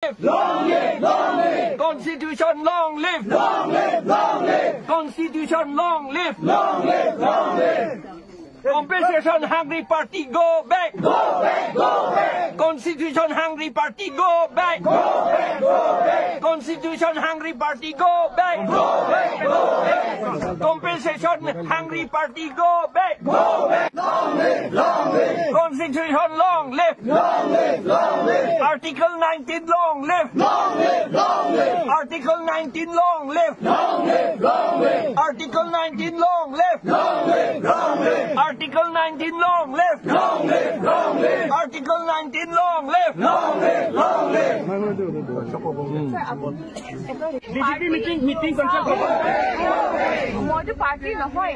Long live, long live. Constitution long live. Long live, long live. Constitution long live. Long live, long live. Compensation hungry party go back. Go back, go back. Constitution hungry party go back. Go back, go back. Constitution hungry party go back. Go back, go back. Compensation hungry party go back. Go back. Long live, long live. Constitution long live. Long live, long live. Article 19 long live. Long live, long live. Article 19 long live. Long live, long live. Article 19 long live. Long live, long live. Article 19 long live. Long live, long live. Article 19 long live. Long live, long live. BJP meeting cancel. মইতো party নহয়।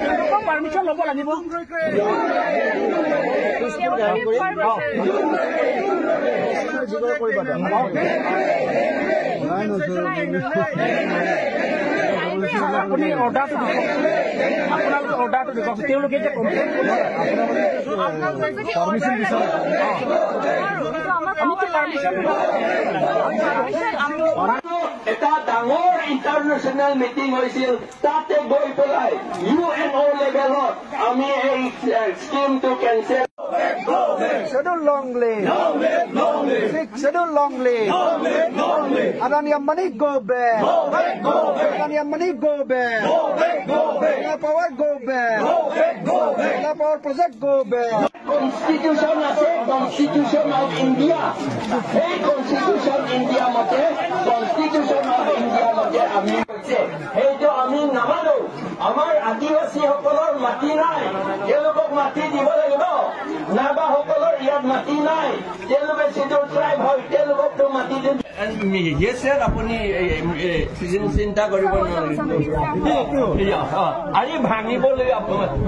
তেওঁলোকৰ permission ল'ব লাগিব। তেওঁলোকে permission। আপুনি অৰ্ডাৰটো দিব, আপোনালোকে অৰ্ডাৰটো দিব। তেওঁলোকে যে কমপ্লেইন কৰিছে, আপোনালোকে যদি অৰ্ডাৰ লাগে, কিন্তু আমাৰ আমিতো পাৰ্মিশ্যন পাৰ্মিশ্যন আমি এটা ডাঙৰ ইণ্টাৰনেশ্যনেল মিটিং হৈছিল, তাতে গৈ পেলাই ইউএনঅ' লেভেলত আমি এই স্কিমটো cancel. Schedule long live. Long live, long live. Six schedule long live. Long live, long live. Adani Ambani go back. Go back, go back. Adani Ambani go back. Go back, go back. Solar power go back. Go back, go back. Solar power project go back. Constitution আছে, constitution of India. সেই constitution India মতে, constitution of India মতে আমি হৈছে সেইটো আমি নামানো। আমাৰ আদিবাসীসকলৰ মাটি নাই, তেওঁলোকক মাটি দিব লাগিব। নাগাসকলৰ ইয়াত মাটি নাই, তেওঁলোকে চিডুল ট্ৰাইব হয়, তেওঁলোককতো মাটি দি। য়েছ ছাৰ, আপুনি চিন্তা কৰিব নালাগে। আজি ভাঙিবলৈ,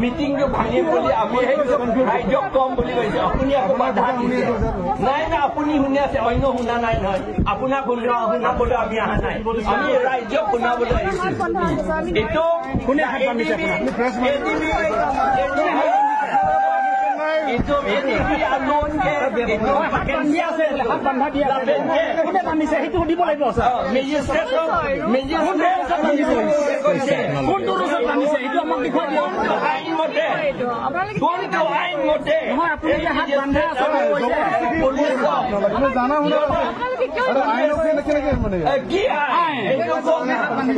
মিটিংটো ভাঙিম বুলি আমি সেইটো ৰাইজক কম বুলি কৈছে। আপুনি আকৌ বাধা দিছে। নাই নাই, আপুনি শুনি আছে, অন্য শুনা নাই নহয়। আপোনাক শুনাবলৈ আমি অহা নাই, আমি ৰাইজক শুনাবলৈ আহিছো। এইটো কোনে হাত বান্ধিছে আপোনাক? এইটো এডিবি আন্দোলনকে এইটো হাত বান্ধি আছে, হাত বান্ধা দিয়া আছে। কোনে বান্ধিছে সেইটো সুধিব লাগিব ছাৰ। মেজিষ্ট্ৰেট কৈছে। কোনটো ৰুলছত বান্ধিছে সেইটো আমাক দেখুৱাই দিয়ক। কোনটো আইন মতে, আপোনালোকে কোনটো আইন মতে? নহয়, আপুনি যে হাত বান্ধা আছে বুলি কৈছে। জানা শুনা আপোনালোকে কিয় আইন কেনেকে মানে কি আইন এইটো?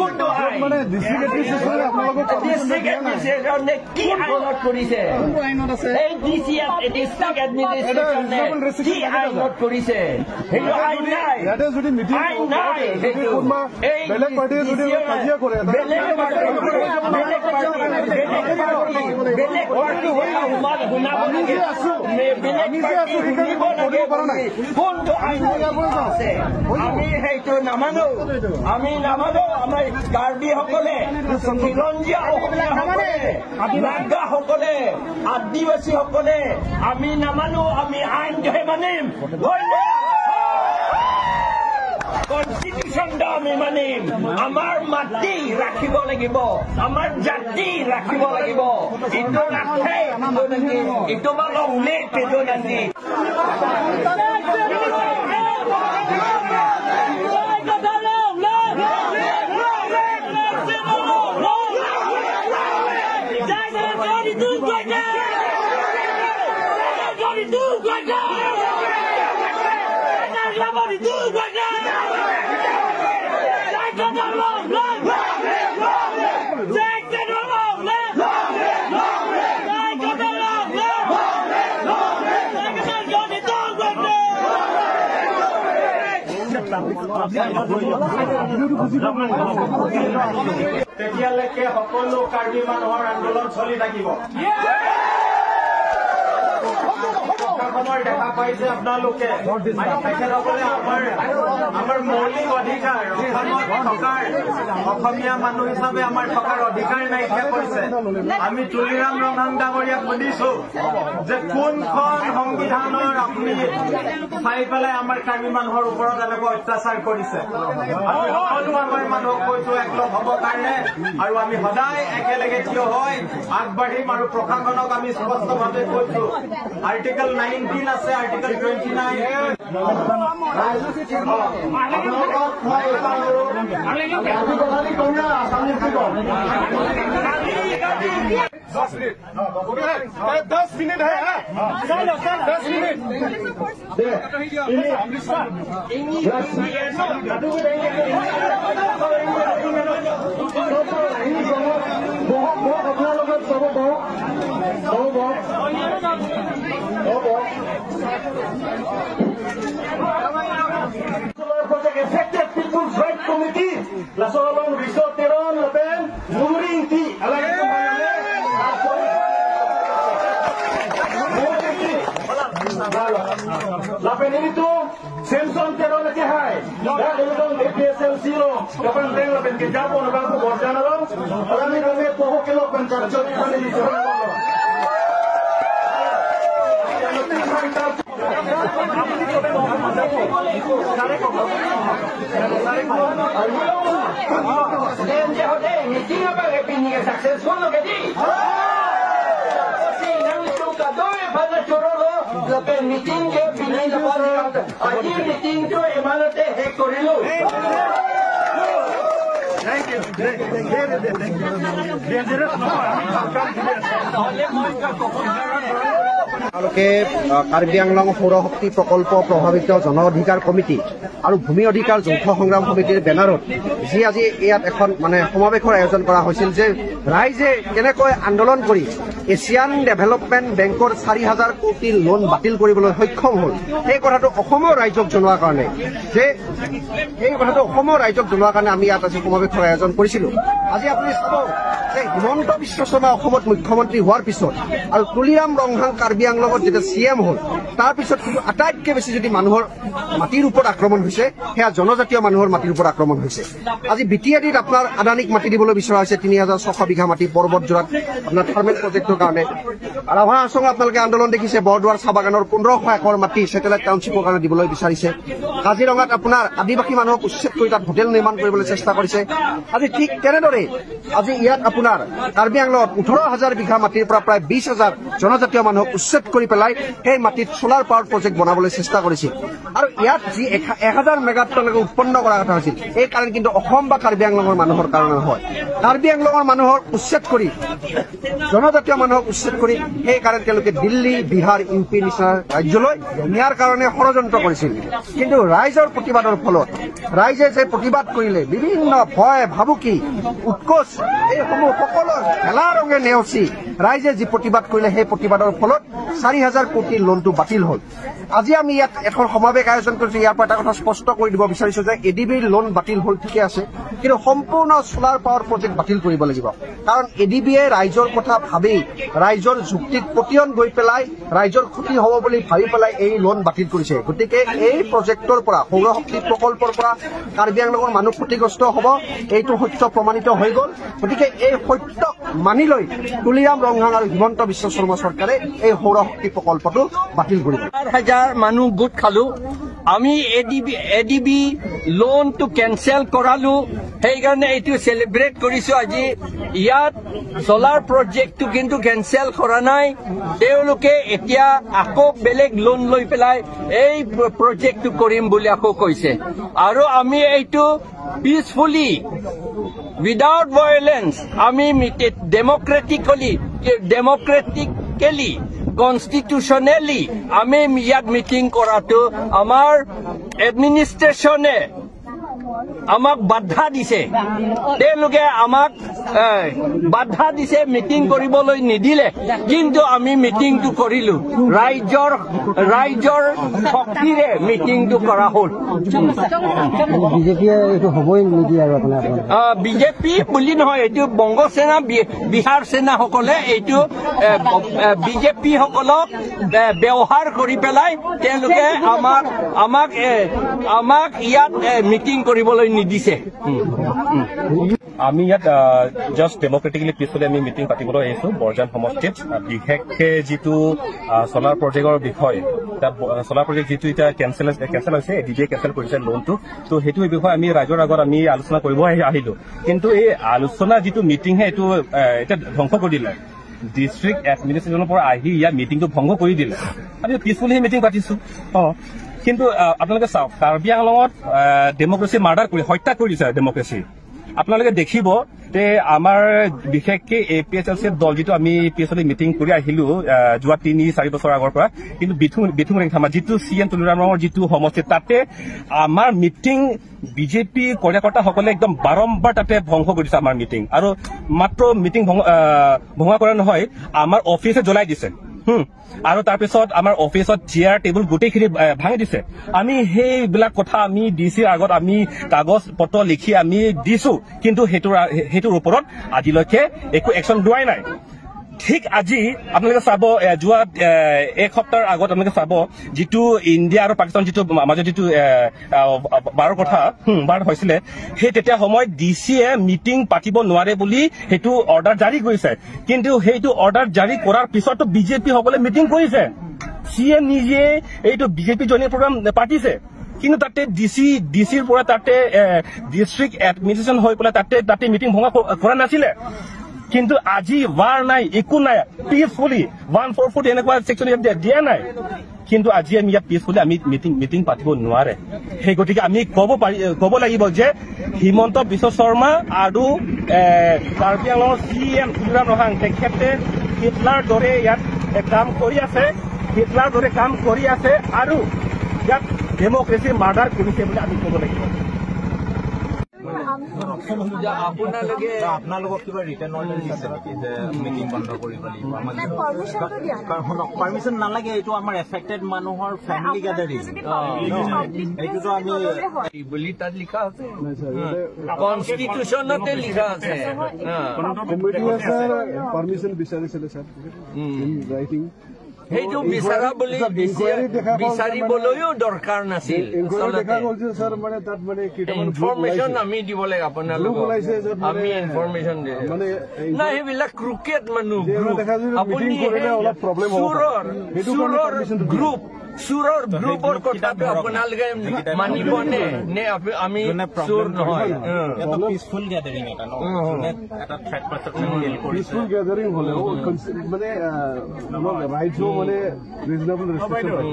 কোনটো আইন মানে ডিষ্ট্ৰিক্ট এডমিনিষ্ট্ৰেশ্যনে আপোনালোকক ডিষ্ট্ৰিক্ট এডমিনিষ্ট্ৰেশ্যনে কি আইনত কৰিছে? আইনত আছে। এই ডিচি, ডিষ্ট্ৰিক্ট এডমিনিষ্ট্ৰেশ্যনে কি আইনত কৰিছে? সেইটো আইন নাই। ইয়াতে যদি মিটিং আইন নাই। যদি কোনোবা এই বেলেগ পাৰ্টীয়ে যদি কাজিয়া কৰে, বেলেগ পাৰ্টি, বেলেগ পাৰ্টি, বেলেগ পাৰ্টি শুনাব লাগে। বেলেগ পাৰ্টি শুনিব লাগে কোনটো আইন আছে। আমি সেইটো নামানো, আমি নামানো। আমাৰ কাৰ্বিসকলে, খিলঞ্জীয়া অসমীয়াসকলে, নাগাসকলে, আদিবাসীসকলে আমি নামানো। আমি আইনটোহে মানিম। কনষ্টিটিউশ্যনটো আমি মানিম। আমাৰ মাটি ৰাখিব লাগিব, আমাৰ জাতি ৰাখিব লাগিব। এইটো ৰাখে এইটো বা লং লিভ এইটো নাকি। তেতিয়ালৈকে সকলো কাৰ্বি মানুহৰ আন্দোলন চলি থাকিব। প্ৰশাসনৰ দেখা পাইছে আপোনালোকে, মানে তেখেতসকলে আমাৰ মৌলিক অধিকাৰ, অসমত থকাৰ, অসমীয়া মানুহ হিচাপে আমাৰ থকাৰ অধিকাৰ নাইকিয়া কৰিছে। আমি তুলিৰাম ৰংহাং ডাঙৰীয়াক সুধিছো যে কোনখন সংবিধানৰ আপুনি চাই পেলাই আমাৰ কাৰ্বি মানুহৰ ওপৰত এনেকুৱা অত্যাচাৰ কৰিছে? আমি সকলো আমাৰ মানুহক কৈছো একলগ হ'বৰ কাৰণে, আৰু আমি সদায় একেলগে থিয় হৈ আগবাঢ়িম। আৰু প্ৰশাসনক আমি স্পষ্টভাৱে কৈছো, আৰ্টিকেল 19 19 আছে, আৰ্টিকল 29। 10 minute है, 10 minute. Affected People's Right Committee, Lasolong Resort Teron Lapen, Nuring Ti, Lapen ini tu Samson Teron ke hai, dan ini tu APSLC lo, lapen teng lapen ke japo lapen ko borjana lo, alami rame poho ke lo pen charchot kane di chorong lo. Thank you. তেওঁলোকে কাৰ্বি আংলং সৌৰশক্তি প্ৰকল্প প্ৰভাৱিত জন অধিকাৰ committee আৰু ভূমি অধিকাৰ যৌথ সংগ্ৰাম সমিতিৰ বেনাৰত যি আজি ইয়াত এখন মানে সমাৱেশৰ আয়োজন কৰা হৈছিল যে ৰাইজে কেনেকৈ আন্দোলন কৰি এছিয়ান ডেভেলপমেণ্ট বেংকৰ 4000 কোটি লোন বাতিল কৰিবলৈ সক্ষম হ'ল, সেই কথাটো অসমৰ ৰাইজক জনোৱাৰ কাৰণে যে এই কথাটো অসমৰ ৰাইজক জনোৱাৰ কাৰণে আমি ইয়াত আজি সমাৱেশৰ আয়োজন কৰিছিলোঁ। আজি আপুনি চাব যে হিমন্ত বিশ্ব শৰ্মা অসমত মুখ্যমন্ত্ৰী হোৱাৰ পিছত আৰু তুলিৰাম ৰংহাং কাৰ্বি আংলঙত যেতিয়া চি এম হ'ল, তাৰপিছত কিন্তু আটাইতকৈ বেছি যদি মানুহৰ মাটিৰ ওপৰত আক্ৰমণ হৈছে, সেয়া জনজাতীয় মানুহৰ মাটিৰ ওপৰত আক্ৰমণ হৈছে। আজি বি টি এ ডিত আপোনাৰ আদানীক মাটি দিবলৈ বিচৰা হৈছে 3600 বিঘা মাটি পৰ্বতযোৰাত আপোনাৰ থাৰ্মেল প্ৰজেক্টৰ কাৰণে। ৰাভা হাছং আপোনালোকে আন্দোলন দেখিছে, বৰদুৱাৰ চাহ বাগানৰ 1500 একৰ মাটি ছেটেলাইট টাউনশ্বিপৰ কাৰণে দিবলৈ বিচাৰিছে। কাজিৰঙাত আপোনাৰ আদিবাসী মানুহক উচ্ছেদ কৰি তাত হোটেল নিৰ্মাণ কৰিবলৈ চেষ্টা কৰিছে। আজি ঠিক তেনেদৰে আজি ইয়াত আপোনাৰ কাৰ্বি আংলঙত 18000 বিঘা মাটিৰ পৰা প্ৰায় 20000 জনজাতীয় মানুহক উচ্ছেদ কৰি পেলাই সেই মাটিত সোলাৰ পাৱাৰ প্ৰজেক্ট বনাবলৈ চেষ্টা কৰিছিল। আৰু ইয়াত যি 1000 মেগাৱাটলৈকে উৎপন্ন কৰাৰ কথা হৈছিল, এই কাৰেণ্ট কিন্তু অসম বা কাৰ্বি আংলঙৰ মানুহৰ কাৰণে নহয়। কাৰ্বি আংলঙৰ মানুহক উচ্ছেদ কৰি, জনজাতীয় মানুহক উচ্ছেদ কৰি সেই কাৰেণ্ট তেওঁলোকে দিল্লী, বিহাৰ, ইউ পি নিচিনা ৰাজ্যলৈ নিয়াৰ কাৰণে ষড়যন্ত্ৰ কৰিছিল। কিন্তু ৰাইজৰ প্ৰতিবাদৰ ফলত, ৰাইজে যে প্ৰতিবাদ কৰিলে, বিভিন্ন ভয় ভাবুকি উৎকোচ এইসমূহ সকলো হেলা ৰঙে নেওচি ৰাইজে যি প্ৰতিবাদ কৰিলে, সেই প্ৰতিবাদৰ ফলত 4000 কোটি লোনটো বাতিল হ'ল। আজি আমি ইয়াত এখন সমাৱেশ আয়োজন কৰিছো। ইয়াৰ পৰা এটা কথা স্পষ্ট কৰি দিব বিচাৰিছো যে এ ডি বিৰ লোন বাতিল হ'ল ঠিকে আছে, কিন্তু সম্পূৰ্ণ সোলাৰ পাৱাৰ প্ৰজেক্ট বাতিল কৰিব লাগিব। কাৰণ এ ডি বিয়ে ৰাইজৰ কথা ভাবি, ৰাইজৰ যুক্তিত পতিয়ন গৈ পেলাই, ৰাইজৰ ক্ষতি হ'ব বুলি ভাবি পেলাই এই লোন বাতিল কৰিছে। গতিকে এই প্ৰজেক্টৰ পৰা, সৌৰশক্তি প্ৰকল্পৰ পৰা কাৰ্বি আংলঙৰ মানুহ ক্ষতিগ্ৰস্ত হ'ব, এইটো সত্য প্ৰমাণিত হৈ গ'ল। গতিকে এই সত্যক মানি লৈ তুলিৰাম ৰংহাং আৰু হিমন্ত বিশ্ব শৰ্মা চৰকাৰে এই সৌৰশক্তি প্ৰকল্পটো বাতিল কৰিব। 4000 মানুহ গোট খালো আমি, এ ডি বি লোনটো কেনচেল কৰালো, সেইকাৰণে এইটো চেলিব্ৰেট কৰিছো আজি। ইয়াত চলাৰ প্ৰজেক্টটো কিন্তু কেনচেল কৰা নাই, তেওঁলোকে এতিয়া আকৌ বেলেগ লোন লৈ পেলাই এই প্ৰজেক্টটো কৰিম বুলি আকৌ কৈছে। আৰু আমি এইটো পিচফুলি, উইদাউট ভায়োলেন্স, আমি ডেমক্ৰেটিকেলি কনষ্টিটিউচনেলি আমি ইয়াত মিটিং কৰাটো আমাৰ এডমিনিষ্ট্ৰেশ্যনে আমাক বাধা দিছে। তেওঁলোকে আমাক বাধা দিছে, মিটিং কৰিবলৈ নিদিলে, কিন্তু আমি মিটিংটো কৰিলো। ৰাইজৰ শক্তিৰে মিটিংটো কৰা হ'ল। বিজেপিয়ে এইটো হ'বই নিদিয়ে আৰু আপোনাৰ বিজেপি বুলি নহয়, এইটো বংগ সেনা, বিহাৰ সেনাসকলে এইটো বিজেপি সকলক ব্যৱহাৰ কৰি পেলাই তেওঁলোকে আমাক ইয়াত মিটিং কৰিবলৈ নিদিছে। আমি ইয়াত জাষ্ট ডেমক্ৰেটিকেলি পিছফুলি আমি মিটিং পাতিবলৈ আহিছো বৰজান সমষ্টিত। বিশেষকে যিটো চলাৰ প্ৰজেক্টৰ বিষয়, চলাৰ প্ৰজেক্ট যিটো এতিয়া কেনচেল হৈছে, এ ডি বিয়ে কেনচেল কৰিছে লোনটো, ত' সেইটো বিষয়ে আমি ৰাইজৰ আগত আমি আলোচনা কৰিব আহিলো। কিন্তু এই আলোচনা যিটো মিটিংহে এইটো এতিয়া ধ্বংস কৰি দিলে। ডিষ্ট্ৰিক্ট এডমিনিষ্ট্ৰেশ্যনৰ পৰা আহি ইয়াত মিটিংটো ভংগ কৰি দিলে। আমি পিছফুলি মিটিং পাতিছো। কিন্তু আপোনালোকে চাওক, কাৰ্বি আংলঙত ডেমক্ৰেচি মাৰ্ডাৰ কৰি হত্যা কৰি দিছে ডেমক্ৰেচি। আপোনালোকে দেখিব যে আমাৰ বিশেষকে এ পি এইচ এল চিৰ দল যিটো আমি পি এছ এল মিটিং কৰি আহিলো যোৱা 3-4 বছৰ আগৰ পৰা, কিন্তু বিথুং ৰেংথামা যিটো চি এম তুলিৰাম ৰঙৰ যিটো সমষ্টি, তাতে আমাৰ মিটিং বিজেপি কৰ্যকৰ্তাসকলে একদম বাৰম্বাৰ তাতে ধ্বংস কৰি দিছে আমাৰ মিটিং। আৰু মাত্ৰ মিটিং ভঙা কৰা নহয়, আমাৰ অফিচে জ্বলাই দিছে। আৰু তাৰপিছত আমাৰ অফিচত চেয়াৰ টেবুল গোটেইখিনি ভাঙি দিছে। আমি সেইবিলাক কথা আমি ডি চিৰ আগত আমি কাগজ পত্ৰ লিখি আমি দিছো, কিন্তু সেইটোৰ ওপৰত আজিলৈকে একো একশ্যন লোৱাই নাই। ঠিক আজি আপোনালোকে চাব, যোৱা এক সপ্তাহৰ আগত আপোনালোকে চাব যিটো ইণ্ডিয়া আৰু পাকিস্তান যিটো মাজত যিটো বাৰৰ কথা বাৰ হৈছিলে, সেই তেতিয়া সময়ত ডি চিয়ে মিটিং পাতিব নোৱাৰে বুলি সেইটো অৰ্ডাৰ জাৰি কৰিছে। কিন্তু সেইটো অৰ্ডাৰ জাৰি কৰাৰ পিছতো বিজেপি সকলে মিটিং কৰিছে, চি এম নিজে এইটো বিজেপি জইনিং প্ৰগ্ৰাম পাতিছে। কিন্তু তাতে ডি চিৰ পৰা তাতে ডিষ্ট্ৰিক্ট এডমিনিষ্ট্ৰেশ্যন হৈ পেলাই তাতে মিটিং ভঙা কৰা নাছিলে। কিন্তু আজি ৱাৰ নাই, একো নাই, পিচফুলি 144 এনেকুৱা ছেকশ্যন দিয়া নাই, কিন্তু আজি আমি ইয়াত পিচফুলি আমি মিটিং পাতিব নোৱাৰে। সেই গতিকে আমি ক'ব লাগিব যে হিমন্ত বিশ্ব শৰ্মা আৰু কাৰ্বি আংলঙৰ চি এম তুলিৰাম ৰহাং তেখেতে হিটলাৰ দৰে ইয়াত কাম কৰি আছে, হিটলাৰ দৰে কাম কৰি আছে আৰু ইয়াত ডেমক্ৰেচি মাৰ্ডাৰ কৰিছে বুলি আমি ক'ব লাগিব। আপোনালোকক কিবা ৰিটাৰ্ণ অৰ্ডাৰ দিছে নেকি যে মিটিং বন্ধ কৰিব লাগিব? পাৰ্মিশ্যন নালাগে, এইটো আমাৰ এফেক্টেড মানুহৰ ফেমিলি গেডাৰিং, এইটোতো আমি বুলি তাত লিখা আছে, কনষ্টিটিউশ্যনতে লিখা আছে। পাৰ্মিশ্যন বিচাৰিছিলে ছাৰ ৰাইটিং, সেইটো বিচাৰা বুলি বিচাৰিবলৈও দৰকাৰ নাছিল। ইনফৰমেশ্যন আমি দিব লাগে আপোনালোকক, আমি ইনফৰমেশ্যন নাই। সেইবিলাক ক্ৰিকেট মানুহ, আপুনি চোৰৰ গ্ৰুপ, চোৰৰ গ্ৰুপৰ কথাটো আপোনালোকে মানিবনে নে আমি চোৰ নহয়? পিচফুল গেডাৰিং এটা ন, এটা থ্ৰেট পাৰচেপশ্যন পিচফুল গেডাৰিং হ'লেও মানে ৰাইটছো মানে ৰিজনেবল ৰেষ্ট্ৰিকশ্যন।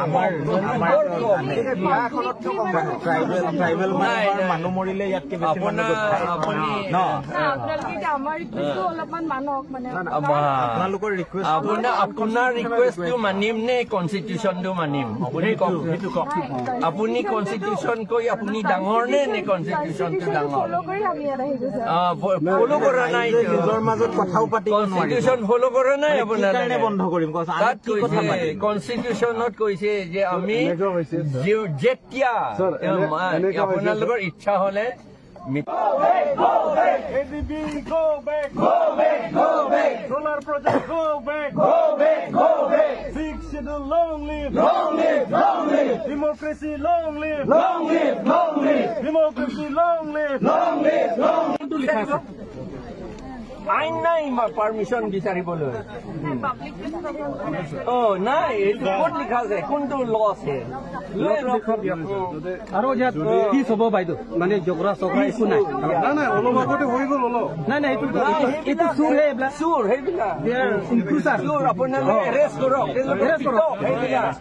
আমাৰ ট্ৰাইবেল মানুহ মৰিলে ইয়াতকে বেছি মানুহ ন। আমাৰ ৰিকুৱেষ্টটো অলপমান মানক, মানে আপোনালোকৰ ৰিকুৱেষ্ট, আপোনাৰ ৰিকুৱেষ্টটো মানিম নে কনষ্টিটিউশ্যনটো মানিম? আপুনি কনষ্টিটিউশ্যন কৈ আপুনি ডাঙৰ নে নে কনষ্টিটিউশ্যনটো ডাঙৰ? ফ'ল' কৰা নাই, নিজৰ মাজত কথাও পাতিব নোৱাৰি। কনষ্টিটিউশ্যন ফ'ল' কৰা নাই আপোনাৰ, বন্ধ কৰিম। তাত কৈছে কনষ্টিটিউশ্যনত কৈছে যে আমি যেতিয়া আপোনালোকৰ ইচ্ছা হলে ADB, go back! Go back! Go back! Solar project, go back! Go back! Go back! Six schedule, long live! Long live! Long live! Democracy, long live! Long live! Long live! Democracy, long live! Long live! Long live! আইন নাই permission বিচাৰিবলৈ। অ নাই, এইটো ক'ত লিখা আছে? কোনটো ল আছে? আৰু ইয়াত পিচ হ'ব বাইদেউ, মানে জগৰা চগৰা একো নাই। অলপ আগতে হৈ গ'ল অলপ। নাই নাই, এইটো চোৰহে, এইবিলাক চোৰ, সেইবিলাক চোৰ। আপোনালোকে এৰেষ্ট কৰক, সেইবিলাক।